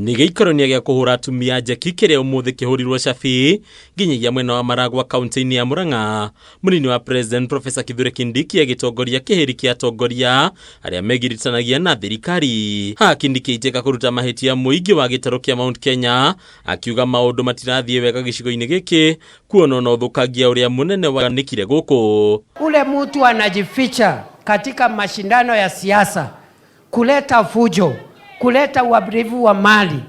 Nĩ gĩikarania gĩa kũhũra atumia njeki kĩrĩa ũmũthĩ kĩhũrirwo cabi nginyagia mwena wa Maragwa kaunti-inĩ ya Murang'a. Mũnini wa President Professor Kithure Kindiki agĩtongoria kĩhĩri kĩa atongoria arĩa megiritanagia na thirikari. Haha Kindiki aitĩka kũruta mahĩtia mũingĩ wa gĩtarũ kĩa Mount Kenya akiuga maũndũ matirathiĩ wega gĩcigo-inĩ gĩkĩ kuona ona ũthũkangia ũrĩa mũnene wanĩkire gũkũ. Ule mtu anajificha katika mashindano ya siasa kuleta fujo, kuleta uharibifu wa mali,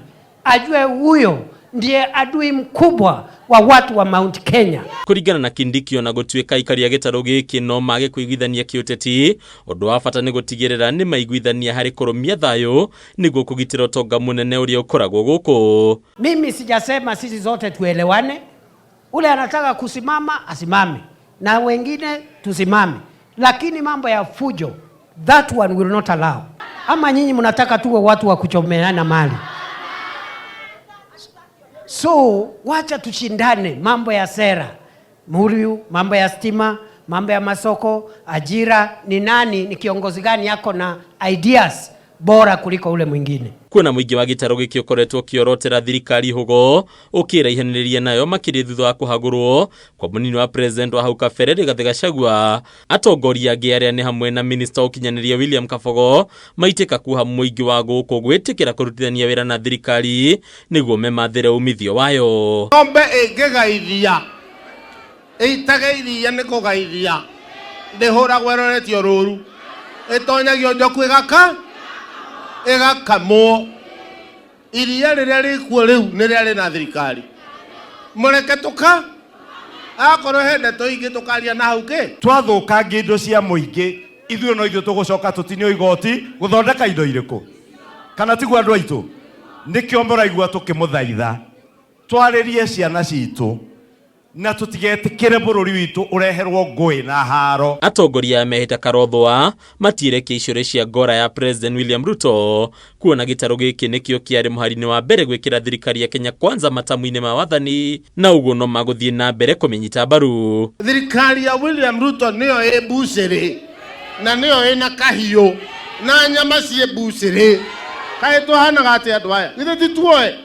ajue huyo ndiye adui mkubwa wa watu wa Mount Kenya. Kũringana na Kindiki ona gũtuĩka aikari a gĩtarũ gĩkĩ no mage kũiguithania kĩũteti, ũndũ wa bata nĩ gũtigĩrĩra nĩ maiguithania harĩ kũrũmia thayũ nĩguo kũgitĩra ũtonga mũnene ũrĩa ũkoragwo gũkũ. Mimi sijasema sisi zote tuelewane. Ule anataka kusimama asimame, na wengine tusimame, lakini mambo ya fujo, that one will not allow. Ama nyinyi mnataka tuwe watu wa kuchomeana mali? So wacha tushindane mambo ya sera, Muriu, mambo ya stima, mambo ya masoko, ajira. Ni nani, ni kiongozi gani yako na ideas bora kuliko ule mwingine? Kuona mũingĩ wa gĩtarũ gĩkĩ ũkoretwo ũkĩorotera thirikari hũgo ũkĩraihanĩrĩria nayo makĩria thutha wa kũhagũrwo kwa mũnini wa president wa hau kabere Rigathĩ Gachagua. Atongoria angĩ arĩa nĩ hamwe na minista wa ũkinyanĩria William Kabogo maitĩka kuoha mũingĩ wa gũkũ gwĩtĩkĩra kũrutithania wĩra na thirikari nĩguo memathĩre umithio wayo. Ng'ombe ĩngĩgaithia ĩitage iria nĩ kũgaithia ndĩhũragwo ĩroretio rũru, ĩtonyagio njoku ĩgaka ĩgakamwo. Iria rĩrĩa rĩkuo rĩu nĩ rĩarĩ na thirikari, mũreke tũka akorwo he ndeto ingĩ tũkaria na hau kĩ. Twathũkangia indo cia mũingĩ, ithuĩ no ithuĩ tũgũcoka tũtinio igoti gũthondeka indo irĩkũ, kana tiguo andũ aitũ? Nĩkĩo mũraigua tũkĩmũthaitha twarĩrie ciana citũ na tũtigetĩkĩre bũrũri witũ ũreherwo ngũĩ na haro. Atongoria aya mehĩta Karothwa matiĩrekia icũrĩ cia ngora ya President William Ruto kuona gĩtarũ gĩkĩ nĩkĩo kĩarĩ mũhari-inĩ wa mbere gwĩkĩra thirikari ya Kenya Kwanza matamu-inĩ ma wathani, na ũguo no magũthiĩ na mbere kũmĩnyita mbaru. Thirikari ya William Ruto nĩyo ĩ mbucĩrĩ na nĩyo ĩna kahiũ na nyama ciĩ mbucĩrĩ. Kaĩ tũhanaga atĩ andũ aya? Githĩ ti tuoe?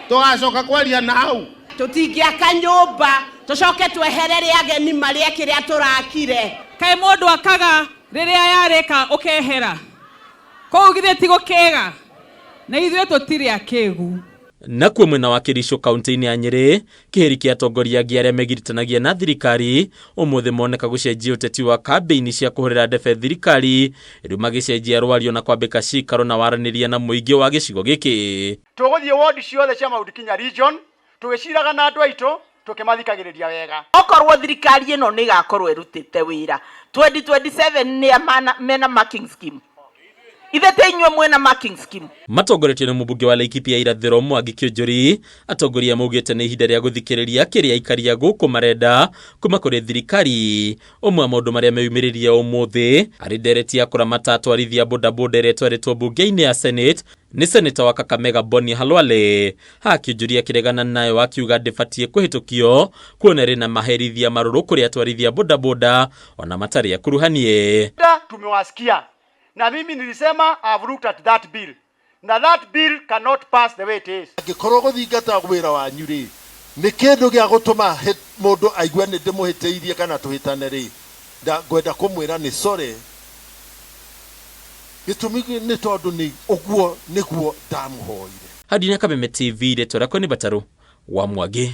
Tũgacoka kwaria na hau. Tũtingĩaka nyũmba tũcoke tweherere ageni marĩe kĩrĩa tũrakire. Kaĩ mũndũ akaga rĩrĩa yarĩka ũkehera kũu, githĩ ti gũkĩga? Na ithuĩ tũtirĩ akĩgu. Nakuo mwena wa Kericho kaunti-inĩ ya Nyĩrĩ, kĩhĩri kĩa atongoria angĩ arĩa megiritanagia na thirikari ũmũthĩ moneka gũcenjia ũteti wa kambĩini cia kũhũrĩra ndebe thirikari, rĩu magĩcenjia rwario na kwambĩka cikaro na waranĩria na mũingĩ wa gĩcigo gĩkĩ. Tũgũthiĩ ward ciothe cia Mount Kenya region tũgĩciraga na andũ aitũ tũkĩmathikagĩrĩria wega. Okorwo thirikari ĩno nĩ ĩgakorwo ĩrutĩte wĩra 2027, nĩ mena marking scheme, ithe te inyuĩ mwena marking scheme. Matongoretio nĩ mũmbunge wa Laikipia Irathĩro Mwangi Kĩũnjũri, atongoria maugĩte nĩ ihinda rĩa gũthikĩrĩria kĩrĩa aikari a gũkũ marenda kuma kũrĩ thirikari. Ũmwe wa maũndũ marĩa meyumĩririe ũmũthĩ arĩ ndereti ya kũramata atwarithia bodaboda ĩrĩa ĩtwarĩtwo mbunge-inĩ ya Senate nĩ seneta wa Kakamega Boni Khalwale. Haha Kĩũnjũri akĩregana nayo akiuga ndĩbatiĩ kũhĩtũkio kuona ĩrĩ na maherithia marũrũ kũrĩ atwarithia bodaboda ona matarĩ akuruhanie. Tumewasikia na mimi nilisema I've looked at that bill na that bill cannot pass the way it is. Angĩkorwo gũthingata wĩra wanyu rĩ nĩ kĩndũ gĩa gũtũma mũndũ aigue nĩ ndĩmũhĩtĩirie kana tũhĩtane rĩ, ngwenda kũmwĩra nĩ sorry. Gĩtũmi nĩ tondũ nĩ ũguo nĩguo ndamũhoire. Hadina Kameme TV, rĩtwa rĩakwa nĩ Batarũ wa Mwangi.